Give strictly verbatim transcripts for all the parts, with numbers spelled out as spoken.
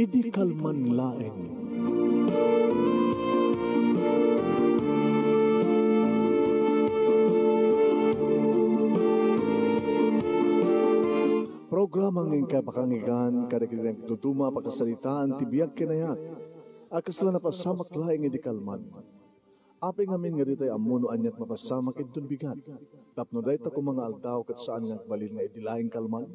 Idi kalman laeng. Programa nga inkay pakanggan kadagiti nagduduma a pakasaritaan ti biag ken ayat a kasla napasamak laeng idi kalman. Apay ngamin nga ditay ammo no aniat mapasamak inton bigat, tapno dayta koma nga aldaw ket saan nga agbalin nga idi laeng kalman?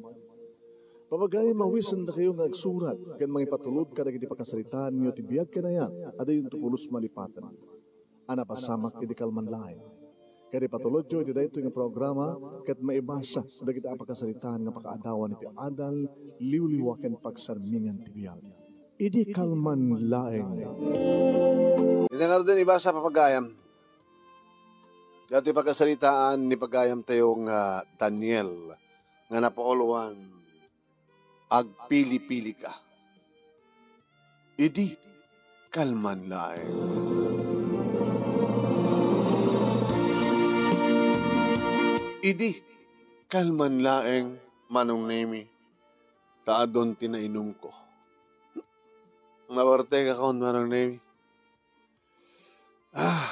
Papagayam, mawisendakayo nga agsurat ken mangipatulod kadagiti pakasaritaanyo ti biag ken ayat a dayonto pulos malipaten a napasamak idi kalman laeng. Ket ipatulodyo iti daytoy nga programa ket maibasa dagiti a pakasaritaan nga pakaadawan iti adal, liwliwa ken pagsarmingan ti biag. Idi kalman laeng. Iti ngaruden, ibasa, papagayam. Datoy pakasaritaan ni pagayamtayo nga Daniel nga napauluan, agpili-pili ka. Idi kalman laeng. Idi kalman laeng, Manong Nemi, ta adun ti nainumko. Nabartekakon, Manong Nemi. Ah,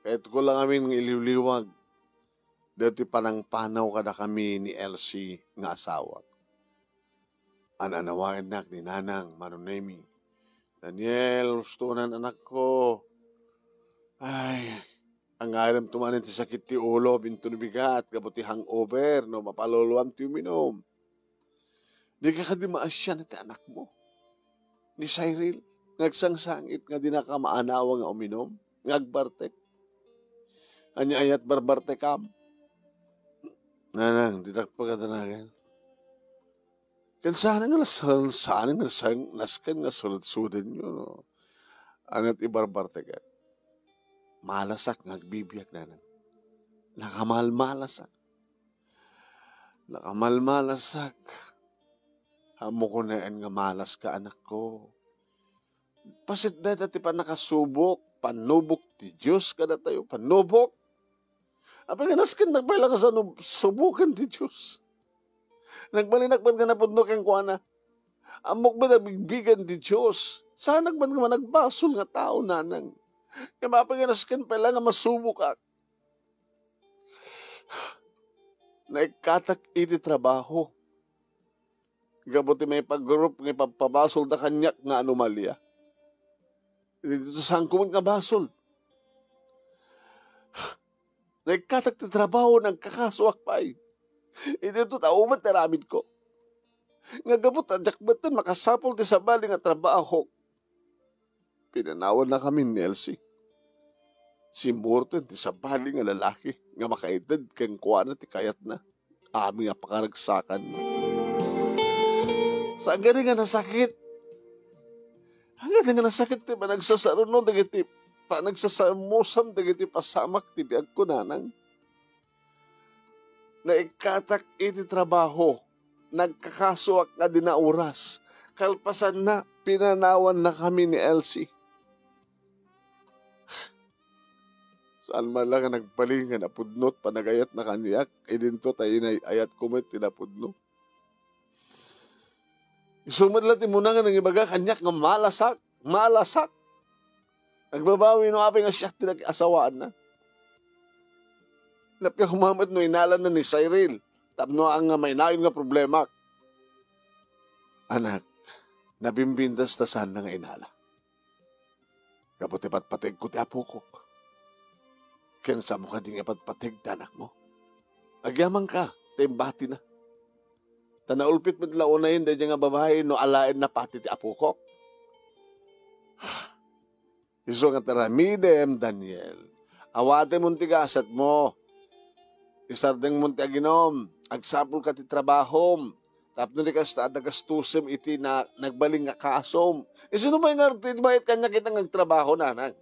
kayatko lang amin nga iliwliwag daytoy panangpanaw kadakami ni Elsie nga asawak. An-anawaennak ni Nanang, Manong Nemi. Daniel, husto unay, anakko. Ay, angayrem to manen ti sakit ti ulo, binto no bigat, gapu ti hangover, no mapaluluam ti uminum. Dika kadi maasian ti anakmo, ni Cyril, nga agsangsangit nga dinaka maanawa nga uminum, nga agbartek? Ania aya ti barbartekam? Nanang, ditak pakadanagan. Ken saan nga nas-, saan nga nasang-, nasken nga surodsurodenyo, no? Ania ti barbartekak? Malasak nga agbibiag, Nanang. Nakamalmalasak. Nakamalmalasak. Ammok unayen nga malaska, anakko. Paset dayta ti pannakasubok, pannubok ti Dios kadatayo, pannubok. Apay nga nasken pay la nga sanu-, suboken ti Dios? Nagbalinak met nga napudno kenkuana. Ammok met a bigbigen ti Dios. Saanak met nga managbasol nga tao, Nanang. Ngem apay nga nasken pay la nga masubokak? Naikkatak iti trabaho. Gapu ti maipagrup nga ipagpabasolda kaniak nga anomalia. Iti saanko met nga basol. Naikkatak ti trabaho, nagkakasoak pay. Iti daytoy met ti aramidko. Nga gapu ta diak metten makasapul ti sabali nga trabaho. Pinanawannakami ni Elsie. Simmurot ti sabali nga lalaki nga makaited kenkuana ti kayatna. Amin nga pakaragsakan. Saan gani nga nasakit? Saan gani nga nasakit ti panagsasaruno dagiti, panagsasamusam dagiti pasamak ti biagko, Nanang? Naikkatak iti trabaho. Nagkakasoak nga di naoras. Kalpasanna, pinanawannakami ni Elsie. Saan man la nga nagbalin nga napudno ti panagayatna kaniak, idinto ta inay-ayatko met ti napudno. Isu met la ti umuna nga nangibaga kaniak nga malasak, malasak. Nagbabawi no apay nga siak ti nag-asawaanna. Nappiak koma met no inalanna ni Cyril, tapno ania nga mainayon nga problemak. Anak, nabimbindas ta saanna nga inala. Gapu ti patpategko ti apokok. Ken saanmo kadi nga ipatpateg ti anakmo? Agyamanka ta imbatina. Ta naulpit met la unayen daydiay nga babai no alaenna pati ti apokok. Isu nga ti aramidem, Daniel. Awatemon ti gasetmo. Isardengmon ti aginum. Agsapulka ti trabahom. Tapno di kasta adda gastusem iti na-, nagbalin nga kasom. Isuna pay nga iti mayat kaniak ita nga agtrabaho, Nanang?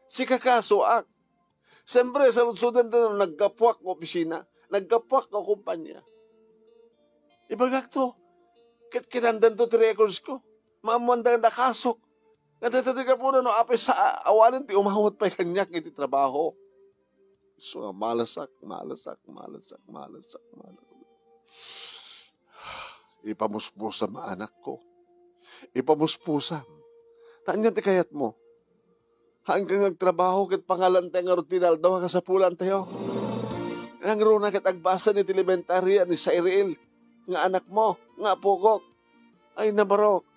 Sika kasoak. Siyempre, saludsodanda no naggapuak nga opisina, naggapuak nga kompanya. Ibagakto, ket-, kitandanto ti records ko. Maammoanda nga nakasok. Nga dayta ti gapuna no apay sa awanen ti umawat pay kaniak iti trabaho. So, malasak, malasak, malasak, malasak, malasak. Ipamuspusam a anakko. Ipamuspusam. Ta ania ti kayatmo? Haanka nga agtrabaho ket pangalantayo ngarud ti inaldaw a kasapulantayo. Nangruna ket agbasa ni ti elementaria ni Cyril nga anakmo, nga apokok. Ay, nabarok.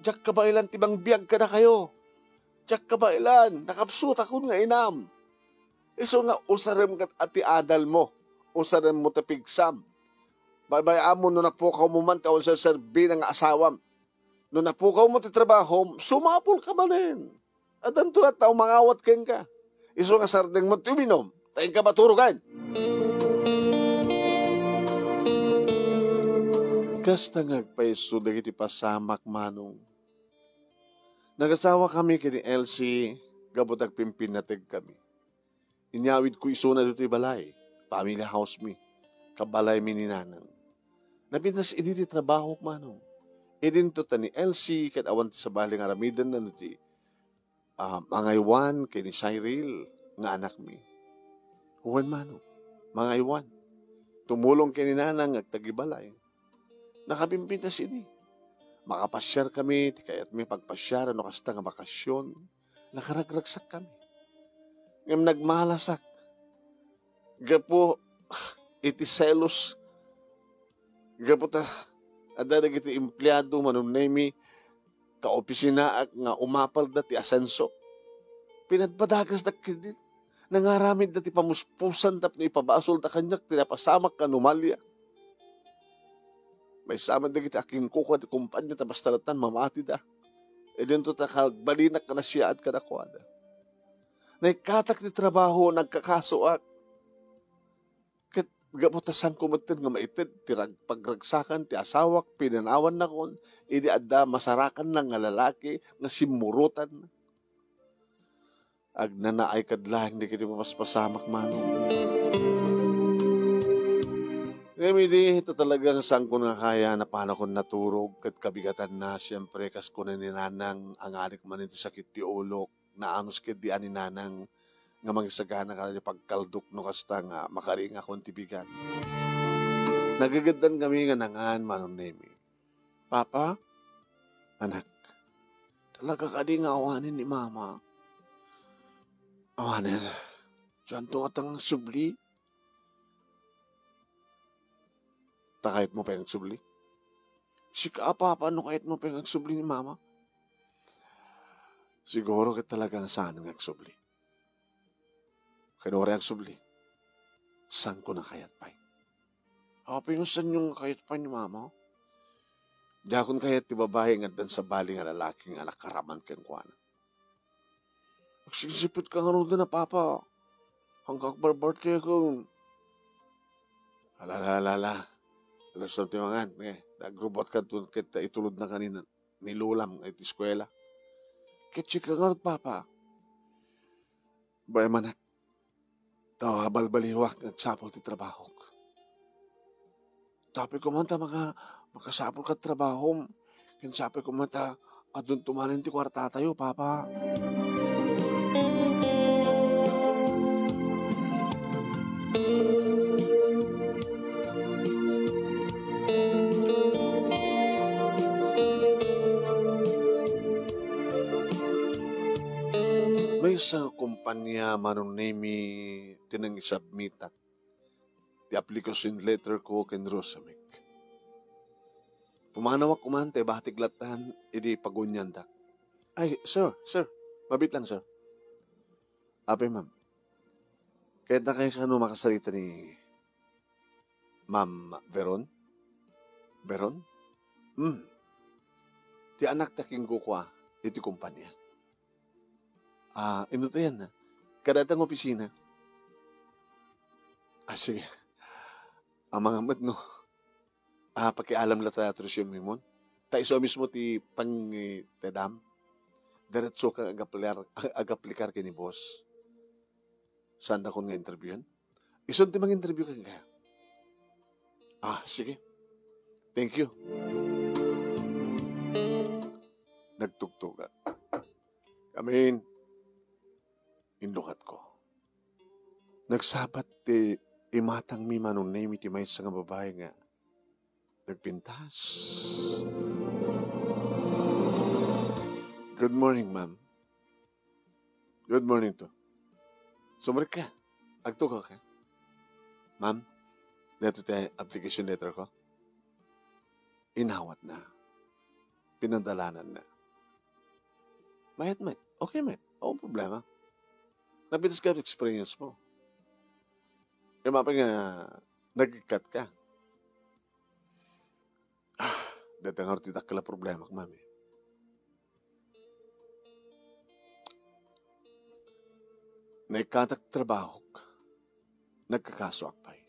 Diak kabaelan ti mangbiag kadakayo. Diak kabaelan, nakapsutakon nga inam. Isu nga usarem ket a ti adalmo, usaremmo ti pigsam. Baybay-ammo no napukawmo man ti awan serserbina nga asawam. No napukawmo ti trabahom, sumapulka manen. Addanto latta a mangawat kenka. Isu nga sardengmo ti uminum, ta inka maturogen. Kasta nga agpayso dagiti pasamak, Manong. Nagasawakami ken ni Elsie gapu ta agpimpinnategkami. Inyawidko isuna ditoy balay, family house mi, kabalaymi ni Nanang. Napintas idi ti trabahok, Manong. Idinto ta ni Elsie ket awan ti sabali nga aramidenna no ti, ah, mangaywan ken ni Cyril nga anakmi. Wen, Manong, mangaywan. Tumulong ken ni Nanang nga agtagibalay. Nakapimpintas idi. Makapasiarkami, ti kayatmi pagpasiaran no kasta nga bakasyon. Nakaragsakkami. Ngem nagmalasak. Gapu iti selos, gapu ta adda dagiti empleado, Manong Nemi, kaopisinaak nga umapalda ti asenso. Pinadpadagasda ketdi. Nangaramidda ti pamuspusan tapno ipabasolda kaniak ti napasamak nga anomalia. Maysa met dagiti akinkukua ti kompania ta basta latta mamatida. Idinto ta kagbalinak nga nasiaat kadakuada. Naikkatak ti trabaho, nagkakasoak. Ket gapu ta saanko metten nga maited ti rag-, pagragsakan ti asawak, pinanawannakon idi adda masarakanna nga lalaki nga simmurotan. Agnanaay kad laeng dagiti mapaspasamak, Manong. Ngem idi, ita talaga nga saanko nga kaya, napanakon naturog ket kabigatanna, siempre, kas kuna ni Nanang, anganik manen ti sakit ti ulok, naanus ketdi a ni Nanang nga mangsagana kadagiti pagkaldok no kasta nga makaringakon ti bigat. Nagageddankami nga nangan, Manong Nemi. Papa? Anak, talaga kadi nga awanen ni Mama? Awanen. Dianto ngata nga agsubli? Ta kayatmo pay nga agsubli? Sika a, Papa, no kayatmo pay nga agsubli ni Mama? Siguro ket talaga nga saan nga agsubli. Ken uray agsubli, saanko nga kayat pay. Apay nga saanyo nga kayat pay ni Mama? Diakon kayat ti babai nga addan sabali nga lalaki nga nakaraman kenkuana. Agsingsipit ka ngaruden a, Papa. Haanka agbarbarteken. Ala, ala, ala, ala. Alas ti mangan, eh. Nagrubot ka dun ket itulod na kanina ni Lolam nga iti eskuela. Ket sika ngarud, Papa. Bay manak. Ta balbaliwak nga agsapul ti trabahok. Tapay koma ta maka-, makasapul kad trabahom. Ken sapay koma ta adunto manen ti kuartatayo, Papa. Maysa nga kompania, Manong Nemi, ti nangisubmitak ti application letter ko ken Rosamik. Pumanawak koma ta ibatik lattan idi paguniandak. Ay, sir, sir. Mabit lang, sir. Apay, ma'am. Kayatna kano makasarita ni Ma'am Veron? Veron? Hmm. Ti anak ti akinkukua iti kompania. Ah, inutayan na. Kada itang opisina. Ah, sige. Amangan met no. Ah, pakialam la ta, Tricio Mimon. Ta isu a mismo ti pangitedam. Diretso ka agaplikar, agaplikar ken ni boss. Saandakon nga interviewen? Isun ti mang-interview kenka. Ah, sige. Thank you. Nagtugtugak. Amin. Inlukatko. Nagsabat ti imatangmi, Manong Nemi, ti maysa nga babai nga Nagpintas. Good morning, ma'am. Good morning to. Sumrek ka. Agtugaw ka. Ma'am, dito ti application letter ko. Inawat na. Pinadalanan na. Mayat, met. Okay, met. Awan problema. Napitas ka experience mo. Kaya mapag nga, nagkat ka. Ah, deta nga ti dakkel a problema, ma'am, eh. Naikkatak trabahok. Nagkakasoak pay.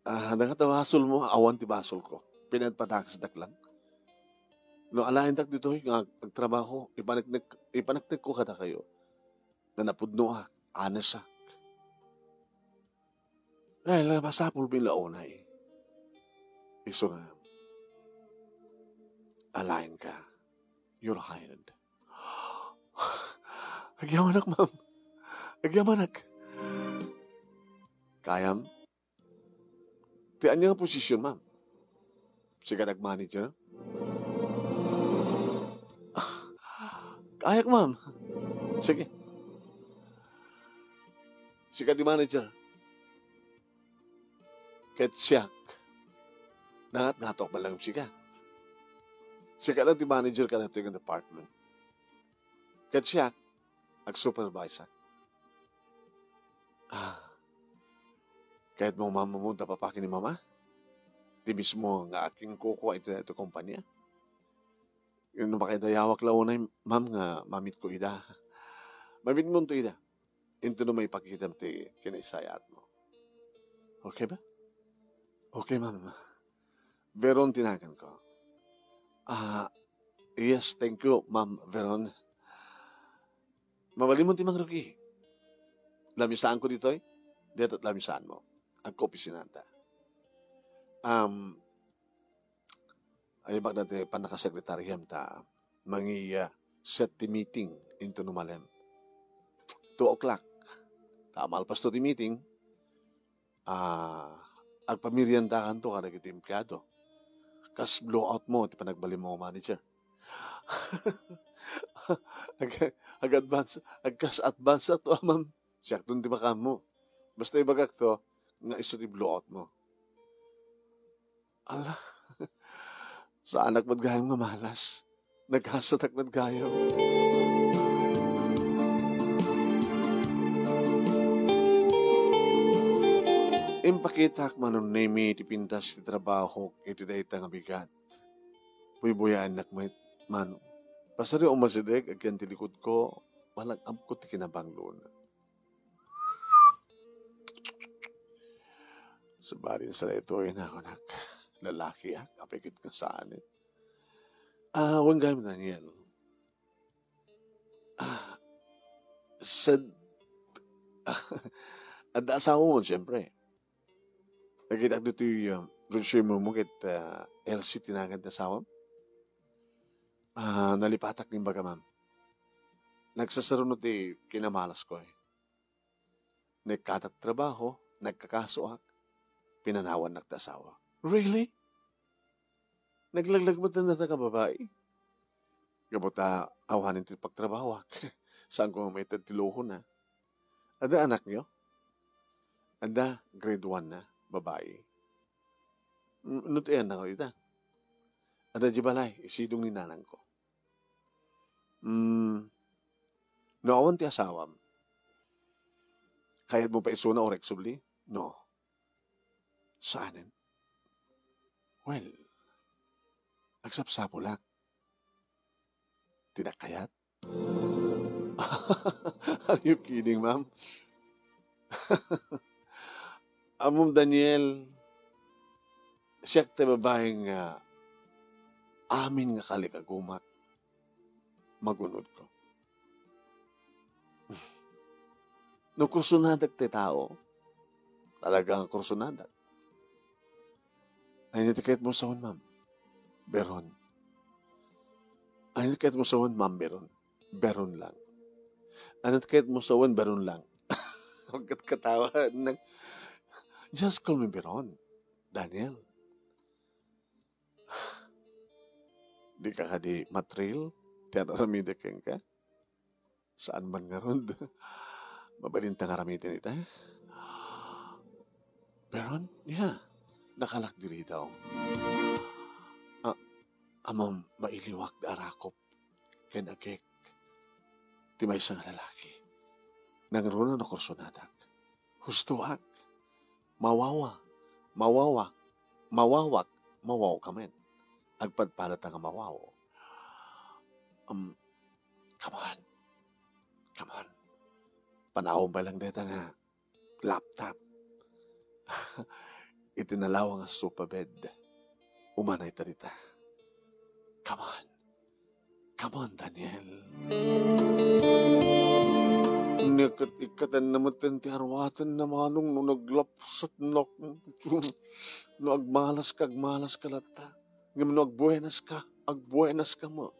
Ah, dagata basol mo, awan ti basol ko. Pinagpadakesdak lang. No alaendak ditoy nga agtrabaho, ipaneknek, ipaneknek ko kadakayo. Nga napudnoak, honest ak. Dahil masapul mi la unay. Isu nga, alaen ka, Your Highness. Agyamanak, ma'am. Agyamanak. Kayam? Ti ania nga posisyon, ma'am? Sika nagmanager? Kayak, ma'am. Sige. Sika di manager. Ket siak, nangatngato man lang sika. Sika lang ti manager kadatoy nga department. Ket siak, ag-supervise ak. Ah, kayatmo, ma'am, mo ta papaki ni mama? Ti mismo nga akinkukua iti daytoy kompania? No makaidayawak la unay, ma'am, nga mamit ko ida. Mamit mo to ida. Into no maipakitam ti kinaisayat mo. Okay ba? Okay, ma'am. Veron ti nagan ko. Ah, yes, thank you, Ma'am Veron. Mabalinmo ti mangrugi. Lamisaan ko ditoy. Dito't lamisaan mo. Agkopisinanta. Um, Ay, bakit ti pannakasekretariam ta mangi-, ah, set ti meeting into no malem. Two o'clock. Ta malpas to ti meeting, ah, agpameriendakanto kadagiti empleado. Kas blowout mo ti panagbalin mo, manager. Ag-, ag-advance, agkas advance to, ma'am. Siak ton ti makammo. Basta ibagak to, nga isu ti blowout mo. Ala, saanak met gayam nga malas. Naghasatak met gayam. Impakitak, Manong Nemi, ti pintas ti trabahok iti dayta nga bigat. Buybuyaennak met, Manong. Pasariw a umasideg, agyan ti likod ko, malag-amko ti kinabanglona. Sabali sa daytoy, nakunak, lalakiak, apay ket nga saan. Ah, wen gayam, Daniel. Ah, sad-, adda asawa mo, siyempre. Nakitak ditoy, ah, resume mo ket, ah, Elsie ti nagan ti asawam. Ah, nalipatak nga imbaga, ma'am. Nagsasaruno ti kinamalas ko, eh. Naikkatak trabaho, nagkakasoak, pinanawannak ti asawa. Really? Naglaglag met dayta nga babai? Gapu ta awanen ti pagtrabahoak. Saanko nga maited ti luhona. Adda anakyo? Adda, grade one na, babai. Mm, no ti ayanna nga ita? Adda di balay, isidong ni nanangko. Mm, no awan ti asawam, kayatmo pa isuna, uray agsubli? No. Saanen? Well, agsapsapulak. Ti dakayat? Are you kidding, ma'am? Ammom, Daniel, siak ti babai nga amin nga kalikagumak, magunodko. No kursonadak ti tao, talaga nga kursonadak. Ania ti kayatmo sawen, ma'am? Beron. Ania ti kayatmo sawen, ma'am? Beron. Beron lang. Ania ti kayatmo sawen? Beron lang. Agkatkatawa. Nag-, Just call me Veron, Daniel. Dika kadi mathrill ti ar-aramidek kenka? Saan man ngarud. Mabalinta nga aramiden ita. Veron, yeah. Nakalak diri daw. Ah, ammom, mailiwak ti arakop ken agek ti maysa nga lalaki. Nangruna no kursonadak. Hustoak. Mawawa. Mawawak. Mawawak. Mawaw ka met. Agpadpadata nga mawaw. Um, come on. Come on. Panaawem pay lang dayta nga laptop. Iti nalawa nga sofa bed. Umanay ta dita. Come on. Come on, Daniel. Niket-iketenna metten ti arwatenna, Manong, no naglapsatnak. No agmalaska, agmalaska latta. Ngem no agbuenaska, agbuenaska met.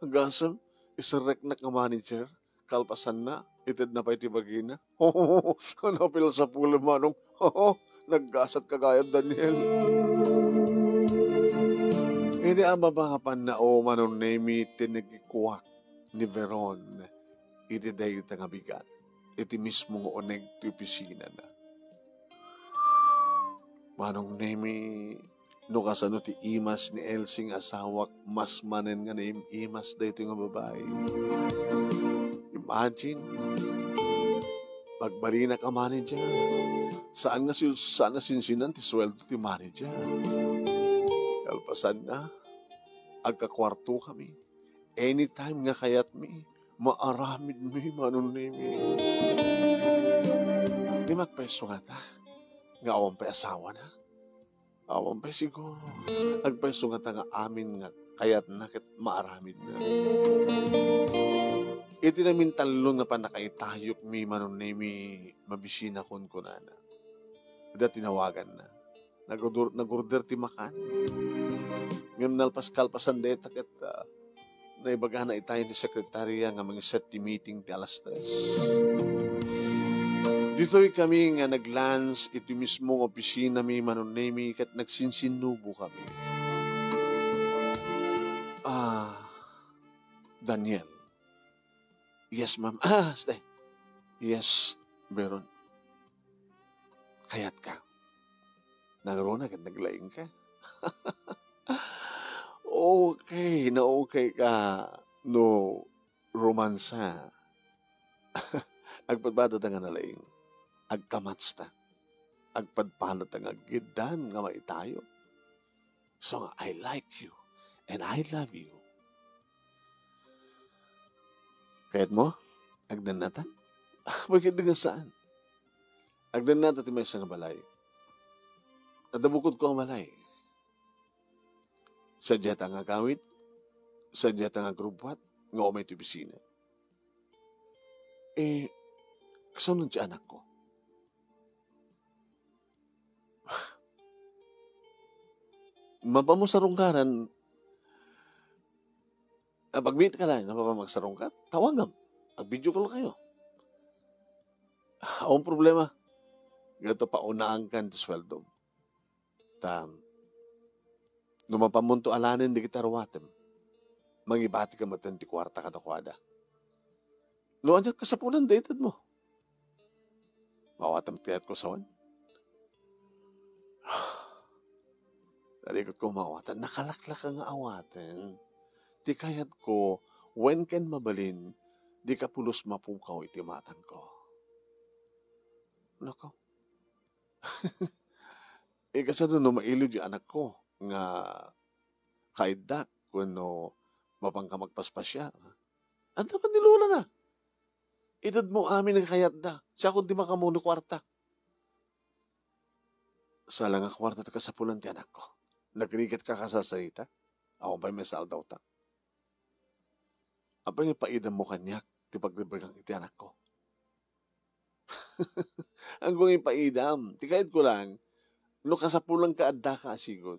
Agasem, iserreknak nga manager. Kalpasanna, itedna pay ti bagina. Napilsapulem, Manong. Naggasatka gayam, Daniel. Idi a mapapanna, o Manong Nemi, tinigikuak ni Veron iti dayta nga bigat, iti mismo nga uneg ti opisinana. Manong Nemi, no kasano ti imas ni Elsie nga asawak, mas manen nga naim-imas daytoy nga babai. Imagine, magbalinak a manager. Saan nga si-, saan nga sinsinan ti sueldo ti manager. Kalpasanna, agkakuarto kami. Anytime nga kayatmi, maaramidmi, Manong Nemi. Di magpaiso ngata nga awan pay asawana? Awan pay siguro. Agpaiso ngata nga amin nga kayatna ket maaramidna. Iti namintallo nga pannakaitayokmi, Manong Nemi, mabisina kunkunana. Adda tinawaganna. Nag-order, nag-order ti makan. Ngem nalpas-, kalpasan dayta ket, ah, naibagana itayo ti sekretarya nga mangiset ti meeting ti alas tres. Ditoy kami nga nag-lunch iti mismo nga opisinami, Manong Nemi, ket nagsinsinnubo kami. Ah, Daniel. Yes, ma'am. Ah, stay. Yes, Veron. Kayatka. Nangruna ket naglaingka. Okay, na-okay ka no romansa. Agpadpadata nga nalaing. Agkamatsta. Agpadpadata nga agiddan nga maitayo. So nga, I like you and I love you. Kayatmo? Agdannata? Bakit nga saan? Agdannata ti maysa nga balay. Adda bukodko a balay. Sadiata nga agawid, sadiata nga agrubbuat, nga umay ti opisina. Eh, kasano ti anakko? Mapamo sarungkaran, ah, pagbiit ka lang, mapamo magsarungkar, tawagam. Ag-video call kayo. Awan problema. Gato, paunaan kan ti sweldo. Ta, no mapamunto alanen dagiti arwatem, mangibati ka met ti kuarta kadakuada. No aniat kasapulan, daytad mo. Mawatam ti kayatko sawen. Narikot ko mawatan. Nakalaklaka nga awaten. Ti kayatko, wen ken mabalin, di ka pulos mapukaw iti matangko. Nako. Eh, kasano no mailiw di anakko nga kaiddak wenno mapanka magpaspasiar? Adda man ni lolana. Itedmo amin nga kayatda. Siakon ti makaammo no kuarta. Sala nga kuarta ti kasapulan ti anakko. Nagrigat ka kasasarita? Awan pay maisaldawta. Apay nga ipaidammo kaniak ti pagrebregang iti anakko? Aggo nga ipaidam. Ti kayatko lang, no kasapulanka, addaka a sigud.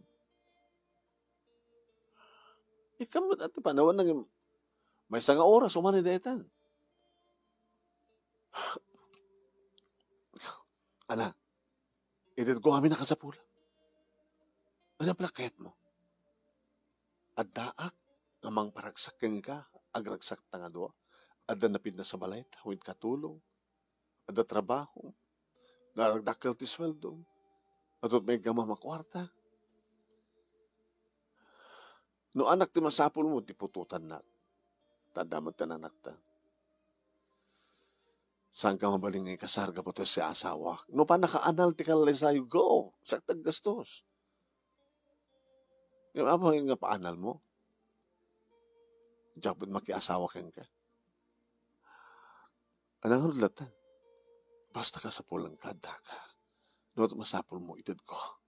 Ikaw met, ati panawan nang maysa nga oras, umani daytan. Ana, Itedko amin a kasapulam. Ania pay la kayatmo? Addaak nga mangparagsak kenka, agragsak ta nga dua. Adda napintas a balay ta, wen katulong. Adda trabaho. Naragdakkel ti sueldo. Adda met gam-am a kuarta. No anak ti masapulmo, di putotannak. Ta adda met ti anakta. Saanka mabalin nga ikasar gapu ta siasawak. No pannakaanal ti kallaysayo, go! Sakta ti gastos. Ngem apay nga paanalmo? Diak met makiasawa kenka. Ania ngarud latta? Basta kasapulanka, addaka. No masapulmo, itedko.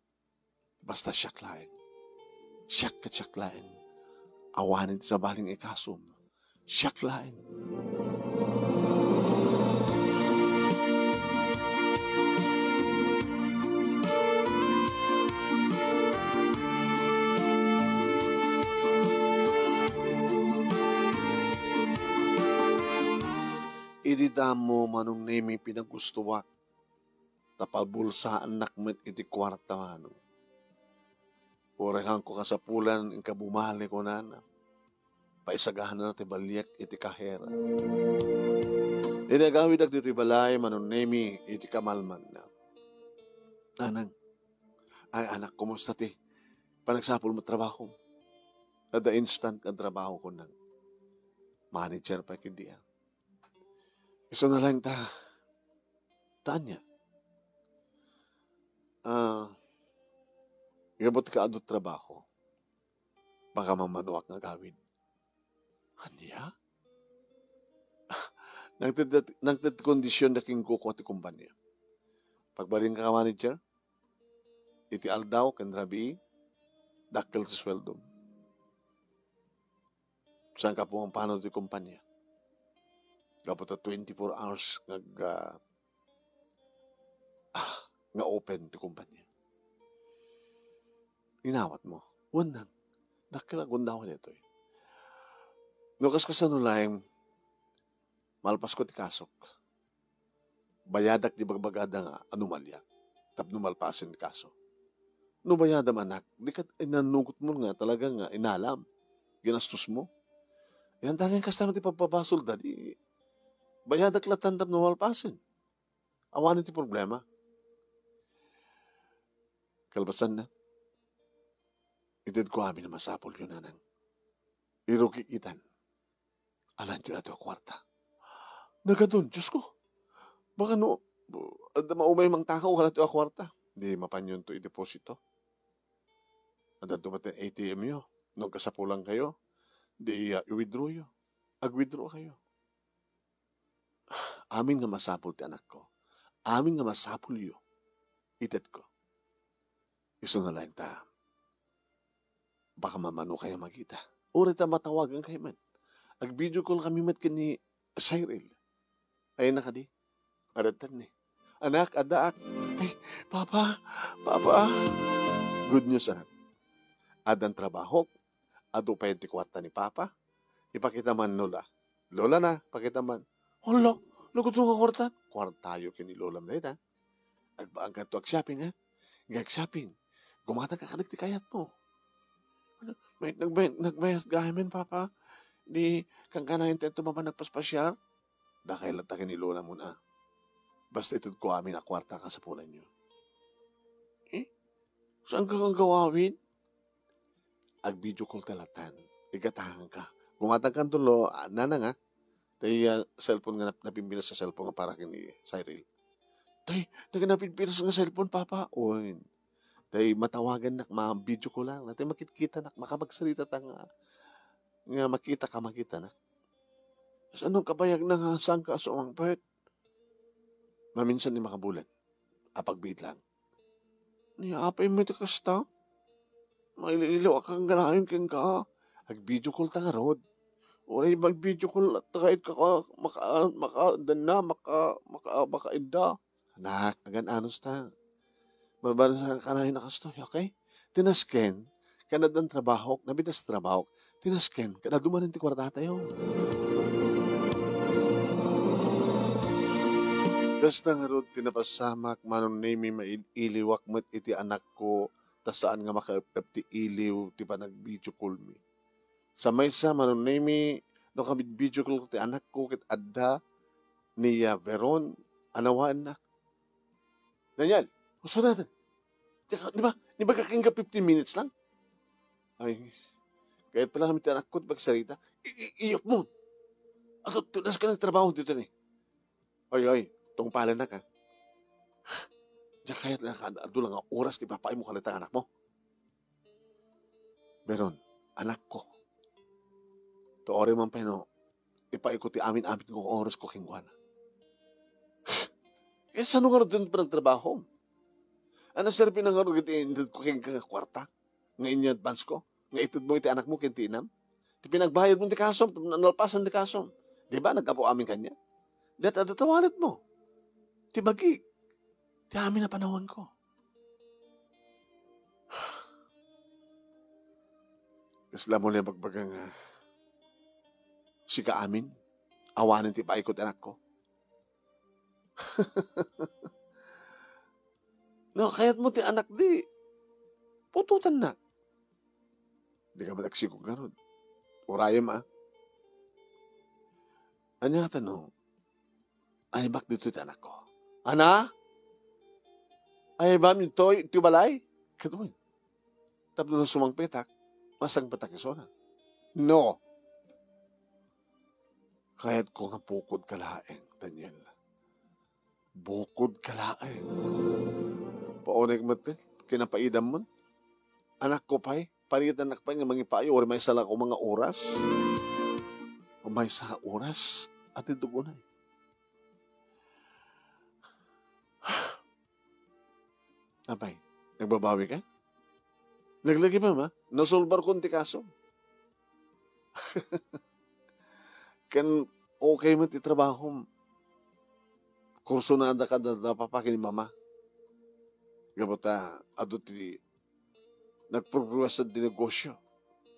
Basta siak laeng. Siak ket siak laeng. Awanen ti sabali nga ikasum. Siak laeng. Idi damo, Manong Nemi, pinagustoak, ta pabulsaannak met iti kuarta, Manong. Uray haanko kasapulan, inka bumali, kunana. Paisagana ti baliak iti kahera. Idi agawidak ditoy balay, Manong Nemi, iti kamalmanna. Nanang, ay anak, kumusta ti panagsapulmo a trabaho? Adda instant nga trabaho, kunana. Manager pay ket diak. Isuna laeng ta, ta ania? Ah, gapu ta adu ti trabaho. Baka mamanoak nga agawid. Ania? Nangted, nangted kondisyon da ken kukua ti kumpanya. Pagbalinka a manager, iti aldaw ken rabii, dakkel ti sueldom. Saanka pumampano ti kumpanya. Gapu ta twenty-four hours nga, ah, ah, nga open ti kumpanya. Inawatmo. Wen, dakkel a gundaway daytoy. No kaskasano laeng, malpasko ti kasok. Bayadak ti bagbagada nga anomaliak tapno malpasen ti kaso. No bayadam, anak, di ket inannugotmo nga talaga nga inalam, ginastosmo. Yan, ta ngem kasta ti pagpabasolda, di bayadak lattan tapno malpasen. Awanen ti problema. Kalpasanna, itedko amin a masapulyo, Nanang. Irukik itan. Alaenyo daytoy a kuarta. Nagadun, Diosko. Baka no, adda maumay mangtakaw kadaytoy a kuarta. Di mapanyo daytoy ideposito. Adda met ti A T M yo. No agkasapulankayo, di, ah, i-withdraw yo. Ag-withdraw kayo. Amin nga masapul ti anakko. Amin nga masapulyo, itedko. Isuna laeng ta, baka mamanokayo a magkita. Uray ta matawagankayo met. Ag-video call kami met ken ni Cyril. Ay, na kadi. Adda ni. Anak, addaak. Ay, Papa, Papa. Good news, anak. Addan trabahok. Adu pay ti kuarta ni Papa. Ipakita man Lola. Lola na, pakita man. Hala, nagadun nga kuarta. Kuartayo ken ni Lolam dayta. Agbaankanto ag-shopping, ha? Nga ag-shopping. Gumatangka kadagiti kayatmo. May, nagmay-, nagmayat gayam, Papa. Di, kankanayon tayo tumaba nagpaspasiar. Dakay latta ken ni Lola mo na. Basta itedko amin a kuarta kasapulanyo. Eh? Saanka nga agawid? Ag-video call ta lattan. Igatanganka. Gumatangkanto, Lo, ah, Nanang, ah. Tay, ah, cellphone nga nap-, napimpinas a cellphone nga para ken ni Cyril. Tay, dagiti napimpinas nga cellphone, Papa. Wen. Tay, matawagannak, ma-video call lang. Tay, makitkitanak, makapagsaritata nga, nga makitaka, makitanak. Saan no kabayagna nga saanka a sumangpet? Maminsan ni makabulan. Apagbiit lang. Ni apay met ti kasta? Mailiw-iliw a kangganayong kenka. Ag-video call ta ngarud. Uray mag-video call ta kayat ka, ka, maka-, maka-, danna, maka-, maka-, makaidda. Anak, agan-anos ta. Balbaliwka kanayon a kastoy, okay? Ti nasken, ken addan trabahok, nabitas trabahok, ti nasken, ket adu manen ti kuartatayo. Kasta ngarud ti napasamak, Manong Nemi, mail-iliwak met iti anakko, ta saan nga makaep-ep ti iliw ti panag-video call mi. Sa maysa, Manong Nemi, no kabid-video call ti anakko ket adda ni, ah, Veron, anawaennak. Daniel, husto naten. Diak, di ba? Di ba kakin ka fifteen minutes lang? Ay, kayat pala kami ti anakko, ti pagsarita. I-, i-, iyap mo. Ato, tunas ka ng trabaho dito ni. Ay, ay, tungpalan na ka. Diak kayat lang ka, adu lang nga oras ti papaay mo kalita anak mo. Veron, anakko. Tuori man pay no, ipaay ko ti amin-amin nga oras ko kenkuana. Kaya sano nga rod panagtrabaho? Ano serbi na nga rod iti inted ko kenka nga kwarta? Nga inya advance ko? Nga ited mo iti anak mo ken ti inam? Ti pinagbayad mo ti kasom, nalpasan ti kasom. Di ba, naggapu amin kanya? Data, data wallet mo. Ti bagi. Ti amin a panawan ko. Kasla mo lang bagbaga nga, sika amin, awanen ti paikot anak ko. No, kayat mo ti anak di, pututan na. Di ka man agsigog ngarud. Urayem, ah. Anya ta no, ay bak dito ti anak ko. Ana? Ay ba mintoy iti balay? Ket wen. Tapno no sumangpetak, masangpetak isuna. No. Kayat ko nga bukod ka laeng, Daniel. Bukod ka laeng. Paunay met, kinapaidam mon. Anak ko pay, paritan nak pay nga mangipayo, or maysa lang ako mga oras. O maysa nga oras, ati dugunay. Apay, nagbabawi ka? Naglagi pa, ma? Nasolbar ko ti kaso. Ken okay man ti trabaho. Kursunada ka da, da papa ken ni mama. Gapu ta, adu ti nagprogresa ti negosyo,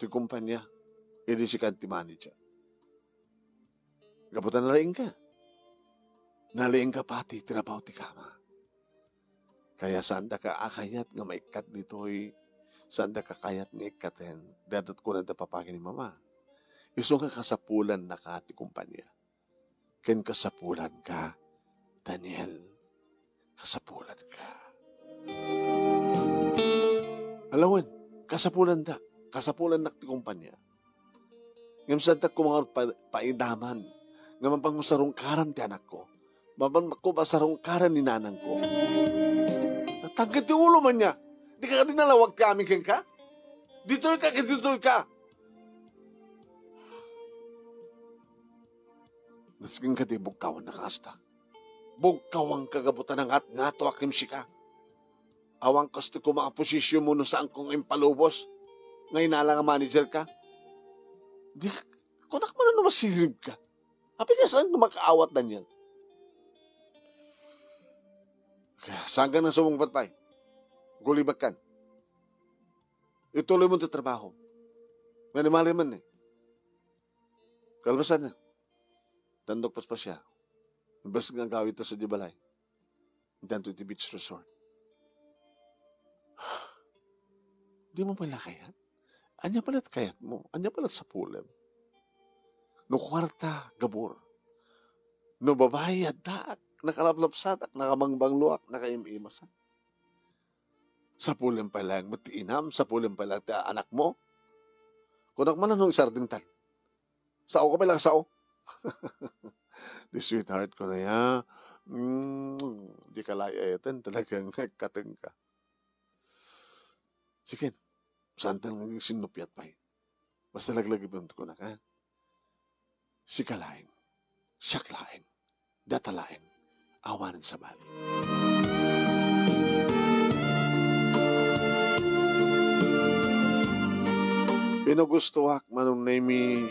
ti kumpanya, idi sika ti manager. Gapu ta nalaing ka. Nalaing ka pati ti rabaw ti kama. Kaya saan daka a kayat nga maikkat ditoy, saan daka kayat nga ikkaten, dadat kuna da papa ken ni mama. Isu nga kasapulan na ka ti kumpanya. Ken kasapulan ka, Daniel. Kasapulan ka. Alawen, kasapulan da. Kasapulan nak ti kumpanya. Ngem saan ta kumangarot pa, paidaman nga mapango sarungkaran ti anakko. Mapanko pa sarungkaran ni nanangko. Natangkit ti ulo man niya. Di ka kadi nalawag ti amin kenka? Ditoy ka, ket ditoy ka. Nasken ka di bugkawan na kasta. Bugkawan ka gapu ta nangatngato a kim sika. Awan kastoy koma a posisyon mo no saan kong impalubos nga inala nga manager ka. Di, kunak man no masirib ka. Apay nga saan ka makaawat, Daniel? Kaya saan ka nang sumungbat pay? Gulibag kan. Ituloy mo ti trabaho. Nanimali man eh. Kalbasan na. Tandok paspasya. Imbes nga agawid ta sa di balay. Danto iti beach resort. Di mo pala kayat? Anya pala kayat mo? Anya pala sapulem? No kwarta, gabur. No babae, addaak. Nakalaplapsatak, nakamangmangluak, nakaim-imasak. Sapulem pay laeng met ti inam, sapulem pay laeng ti anak mo. Kunak man no isarding tayo. Sao ka pala, sao? Di sweetheart ko na ya. Mm, di ka lay-eten, talagang kateng ka. Sige, saan talagang sinupiat pay? Basta laglagipem ko na ka. Sika laeng. Siak laeng. Data laeng. Awanen sabali. Pinugustoak, Manong Nemi,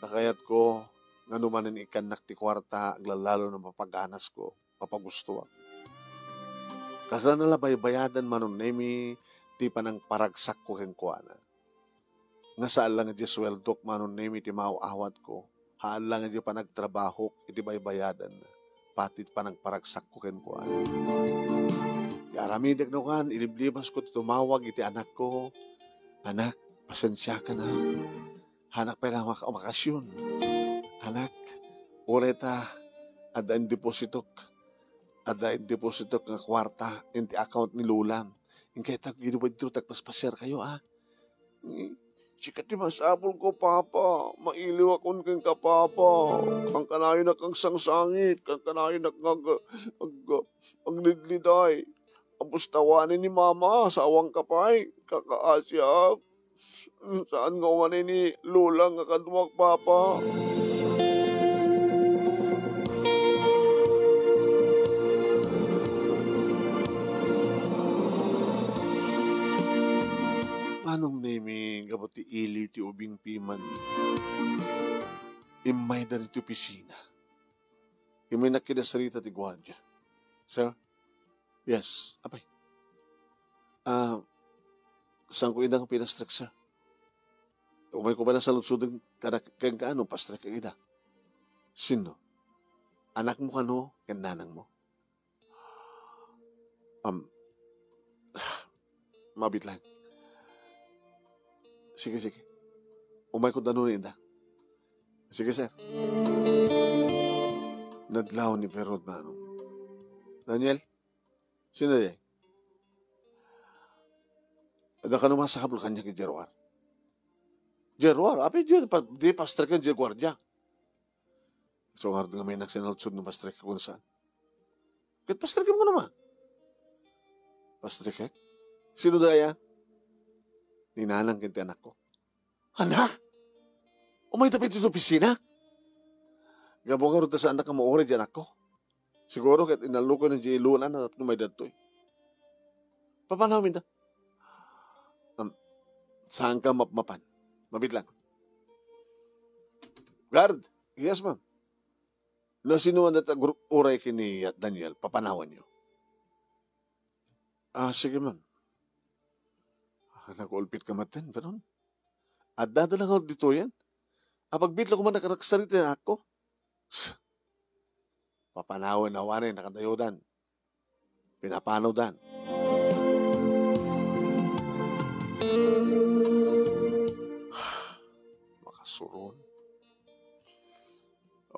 ta kayatko nga no manen ikkannak ti kuarta, aglalalo no mapaganasko, mapagustoak. Kasla na la baybayadan, Manong Nemi, ti panangparagsakko kenkuana. Nga saan lang iti sueldok, Manong Nemi, ti maaw-awatko, haan lang iti panagtrabahok iti baybayadanna. pati panangparagsakko kenkuana. Ti aramidek no kan, iliblibasko ti tumawag iti anakko, "Anak, pasensiakan, ha. Haanak pay la maka-, makasion. Anak, uray ta adda indepositok, adda indepositok nga kuarta iti account ni Lolam. Inkay ta gidwedyo, tagpaspasiarkayo, a." "Sika ti masapulko, Papa. Mailiwakon kenka, Papa. Kankanayonak agsangsangit, kankanayonak nga ag-, ag-, aglidliday. Apustawanen ni Mama, sawangka pay. Kakaasiak. Saan nga umanay ni Lola nga kaduak, Papa?" Manong Nemi, gapu ti ili ti ubing piman, immayda ditoy opisina. Immaynak ida sarita ti guardia. "Sir?" "Yes, apay?" "Ah, saanko ida nga pinastrek, sir. Umayko pay la saludsoden kada kenka no pastrek ida." "Sinno? Anakmo kano ken nanangmo?" "Um, mabit lang. Sige, sige. Umayko danoni ida." "Sige, sir." Nadlaw ni Perod, manong. "Daniel, sinno diay? Adda kano masapul kaniak idiay ruar?" "Diay ruar? Apay diay pa-, diay pastreken diay guardia?" "Isu ngarud nga maynak sinaludsod no pastrek kano saan. Ket pastrekem kano, ma." "Pastrekek? Sinno dayta?" "Ni nanang ken ti anakko." "Anak? Umayda pay ditoy opisina?" "Gapu ngarud ta saandak nga mauray diay anakko. Siguro ket inallokoyna diay Lola na tapno umayda ditoy. Papanawem ida." "Um, saanka mapmapan. Mabit lang. Guard!" "Yes, ma'am." "No sinoman dayta agruray ken ni Daniel, papanawanyo." "Ah, sige, ma'am." "Ah, nagulpit ka met, Peron. Addada la ngarud ditoyen? Apay biit la koma nga agsarita ti anakko?" "Papanawen awanen a kadayodan. Pinapanawdan." Makasuron.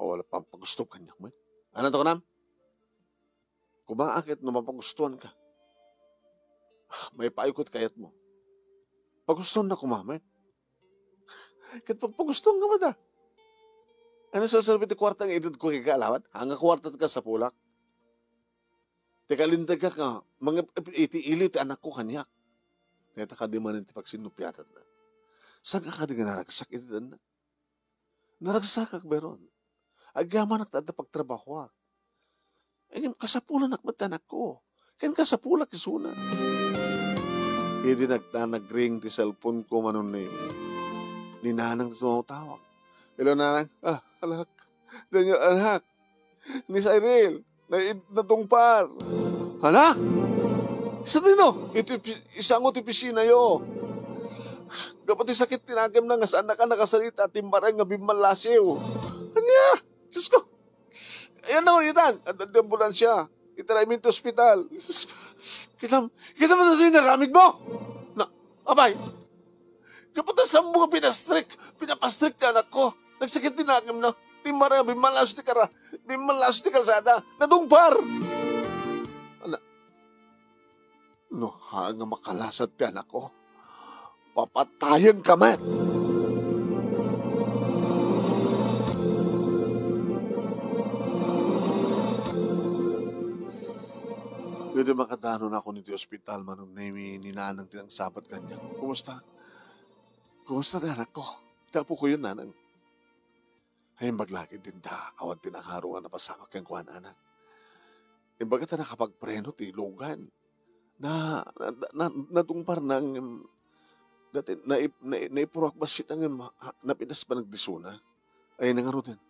Awan la pampagusto kaniak met. Ania ti kunam? Kumaa ket no mapagustuanka. Maipaayko ti kayatmo. Pagustuannak koma met. Ket pagpagustuanka met, a. Ania serserbi ti kuarta nga itedko kenka, alawan? Haan nga kuarta ti kasapulak. Ti kalintegak nga mangep-, iti ili ti anakko kaniak. Dayta kadi manen ti pagsinnupiatanna. Saanka kadi nga naragsak iti dannak? Naragsakak, Beron. Agyamanak ta adda pagtrabahoak. Ngem kasapulanak met ti anakko. Ken kasapulak isuna. Idi nagta nagring ti cellphone ko, Manong Nemi, ni Nanang ti tumawtawag. "Hello, Nanang." "Ah, anak. Daniel, anak. Ni Cyril, na-, nadungpar." "Ania? Sadino?" "Iti pi-, isango ti opisinayo. Gapu ti sakit ti nakemna nga saannaka nakasarita, timmaray nga bimmallasiw." "Ania? Diyos ko! Ayan na, itan. Adda ti ambulansya. Itaramin ti ospital." "Diyos ko. Kitam, kitam na sa inaramid mo? Na, apay. Gapu ta saanmo nga pinastrek, pinapastrek ti anakko. Nagsakit ti nakemna. Timmaray, bimmallasiw ti kara, bimmallasiw ti kalsada. Nadungpar." Ania? No haan nga makalasat ti anakko, papatayenka met. Idi makadanon ako iti ospital, Manong Nemi, ni Nanang ti nangsabat kaniak. "Kumusta? Kumusta ti anakko? Ti apokoyon, Nanang?" Naimbag la ket dinta, awan ti nakaro nga napasamak kenkuana, anak. Imbag ta nakapagpreno ti lugan. Na, na, na, nadungparna ngem, dati, naip-, nai-, naipuroak bassit ngem, ha, napitas panagdisuna. Ay, nangaruden.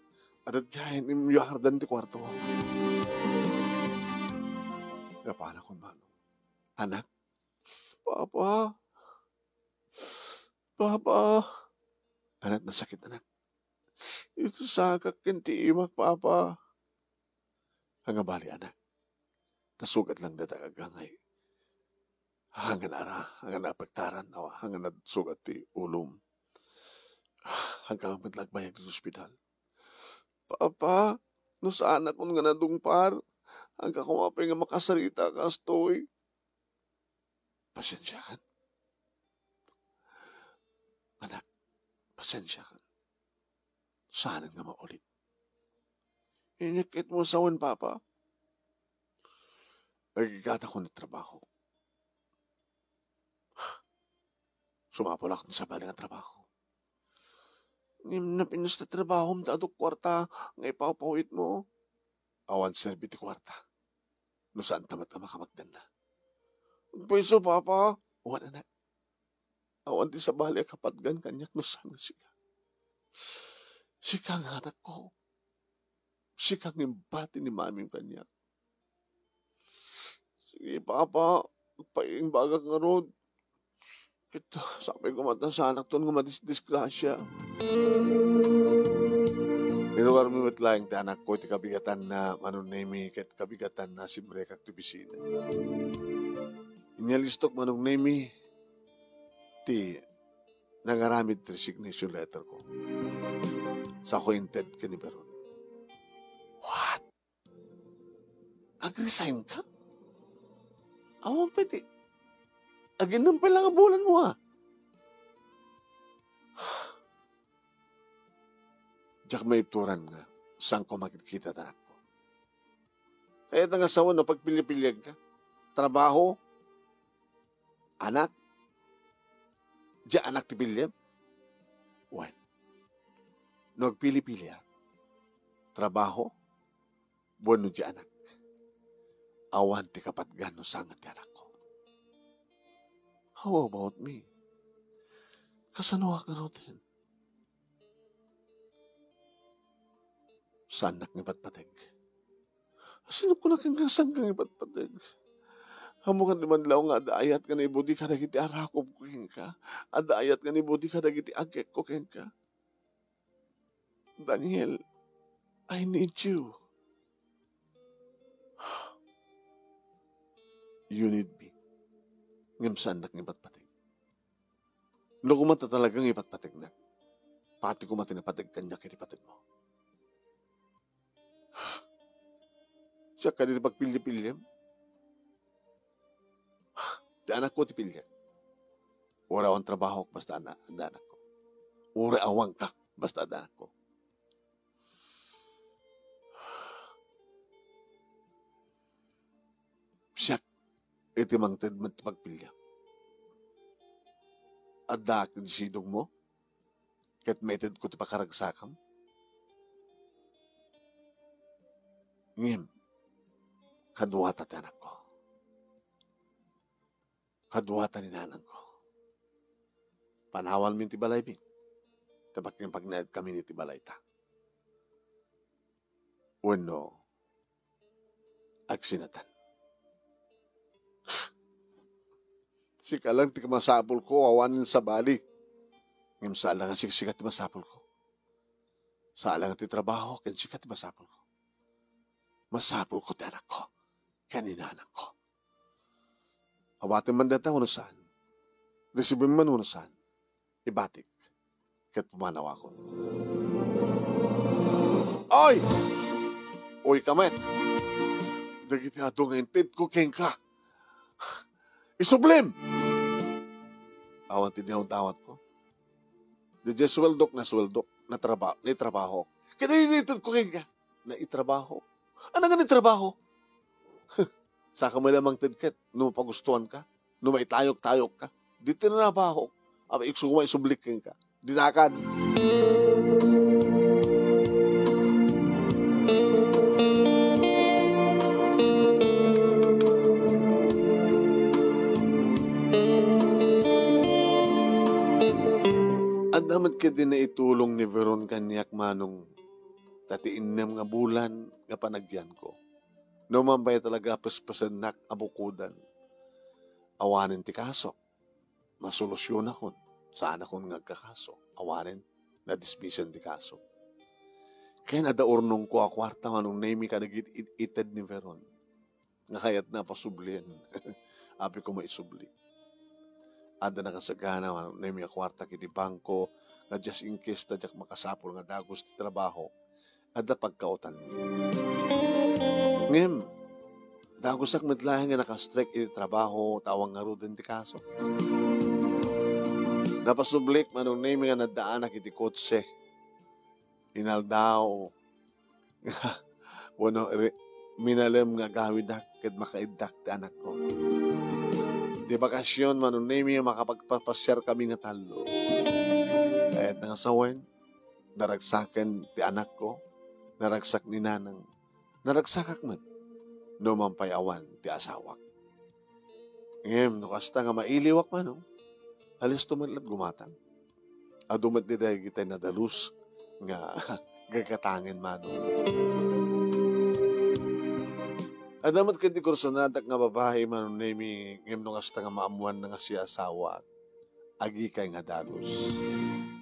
Adda diay imyuardan ti kuarto. Napanakon, manong. "Anak? Papa? Papa?" "Ania ti nasakit, anak?" "Iti sagak ken ti imak, Papa. Ania bali, anak? Nasugat lang dayta agangay. Ania nga ara, ania nga naapektaran, awan, ania nga nasugat ti ulom. Ania ka met la agbayag iti ospital. Papa, no saanakon nga nadungpar, ania koma pay nga makasarita kastoy. Pasensiakan. Anak, pasensiakan. Saanen nga maulit. Inyakitmo sawen, Papa. Agrigatakon ti trabaho. Sumapulak ti sabali nga trabaho. Ngem napinas ti trabahom ta adu kuarta nga ipawpawitmo. Awan serbi ti kuarta no saanta met a makapatganna. Agpayso, Papa. Wen, anak. Awan ti sabali a kapatgan kaniak no saan nga sika. Sika nga anakko. Sika nga imbati ni Mamim kaniak. Sige, Papa, agpaimbagak ngarud. Ket sapay koma ta saanakton nga madisdisgrasia. Inuarmi met laeng ti anakko iti kabigatanna, Manong Nemy, ket kabigatanna simrekak ti opisina. Inyalistok, Manong Nemy, ti nangaramid ti resignation letter ko. Saanko inted ken ni Veron. What? Ag-resign ka? Awan pay ti, aginum pay la nga bulan mo, a. Diak maibturan nga saanko makitkita ti anakko. Kayatna nga sawen no pagpilipilia ka. Trabaho, anak, diay anak ti piliem? Wen, no agpilipiliak, trabaho, wenno diay anak, awan ti kapatgan no saan nga ti anakko. How about me? Kasanoak ngaruden? Saannak nga ipatpateg. Sino kuna kenka, saanka nga ipatpateg? Ammok kadi man laeng nga adda ayat nga naibudi kadagiti arakobko kenka. Adda ayat nga naibudi kadagiti agekko kenka. Daniel, I need you. You need me. Ngem saannak nga ipatpateg. No koma ta talaga nga ipatpategnak, pati koma ti napateg kaniak iti pategmo. Siak kadi ti pagpilipiliem? Ti anakko ti piliek. Uray awan trabahok, basta ana-, adda anakko. Uray awanka, basta adda anakko. Siak iti mangted met ti pagpiliam. Addaak iti sidongmo, ket maitedko ti pakaragsakam. Ngem, kaduata ti anakko. Kaduata ni nanangko. Panawanmi ti balaymi. Ta pagpagnaedkami iti balayta. Wenno, agsinatan. Sika lang ti masapulko, awanen sabali. Ngem saan la nga siksika ti masapulko. Saan la nga ti trabaho, ken sika ti masapulko. Masapulko ti anakko, ken ni nanangko. Awatem man dayta wenno saan, resibim man wenno saan, ibatik ket pumanawakon. Oy! Oy ka met! Dagiti adu nga intedko kenka, isublim! Awan ti dinawdawatko. Diay sueldok, nasueldok, natraba-, naitrabaho. Ket itedko kenka, naitrabaho. Ania nga naitrabaho? Saka met la mangted ket no mapagustuanka, no maitayok-tayokka. Ditoy ti trabahok. Abe, isu koma isublik kenka. Dinakan. Adda met ketdi naitulong ni Veron kaniak, Manong, ta ti innem nga bulan nga panagyanko, no man pay talaga pespesennak a bukoden, awanen ti kasok. Masolusionakon, saanakon nga agkakaso, awanen nadismisen ti kaso. Ken adda urnongko a kuarta, Manong Nemi, kadagiti it-ited ni Veron nga kayatna a pasublien. Apay koma isubli. Adda nakasagana, Manong Nemi, a kuarta iti bangko nga just in case ta diak makasapul nga dagus ti trabaho, adda pagkaotanmi. Ngem, dagusak met laeng nga naka-strike iti trabaho ta awan ngaruden ti kaso. Napasublik, Manong Nemi, nga naddaanak iti kotse. Inaldaw wenno re-, minalem nga agawidak ket makaiddak ti anakko. Ti bakasyon, Manong Nemi, makapagpapasiarkami nga tallo. Kayatna nga sawen, naragsaken ti anakko, naragsak ni nanang, naragsakak met no man pay awan ti asawak. Ngem no kasta nga mailiwak, Manong, alisto met la't gumatang. Adu met dagiti nadalus nga gagatangen, Manong. Adda met ketdi kursonadak nga babai, Manong Nemi, ngem no kasta nga maammoanna nga siasawak, agikay nga dagus.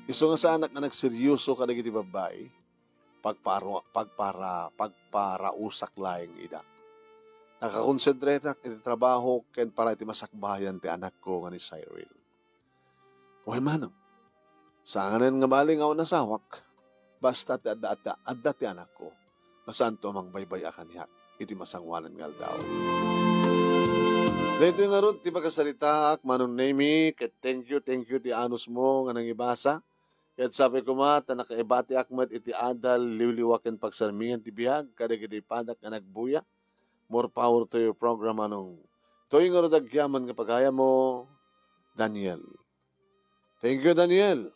Isu nga saanak nga nagseryoso kadagiti babai, pagparo-, pagpara-, pagparausak laeng ida. Nakakonsentratak iti trabaho ken para iti masakbayan ti anakko nga ni Cyril. Wen, Manong, sanganen nga bali nga awan asawak, basta ti adda, adda, adda ti anakko, nga saanto a mangbaybay-a kaniak iti masangoanan nga aldaw. Daytoy ngarud ti pakasaritaak, Manong Nemi, ket thank you, thank you ti anusmo nga nangibasa. Ket sapay koma ta nakaibatiak met iti adal, liwliwa ken pagsarmingan ti biag kadagiti padak nga nagbuya. More power to your program, Manong. Toy ngarud agyaman nga pagayammo, Daniel. Thank you, Daniel.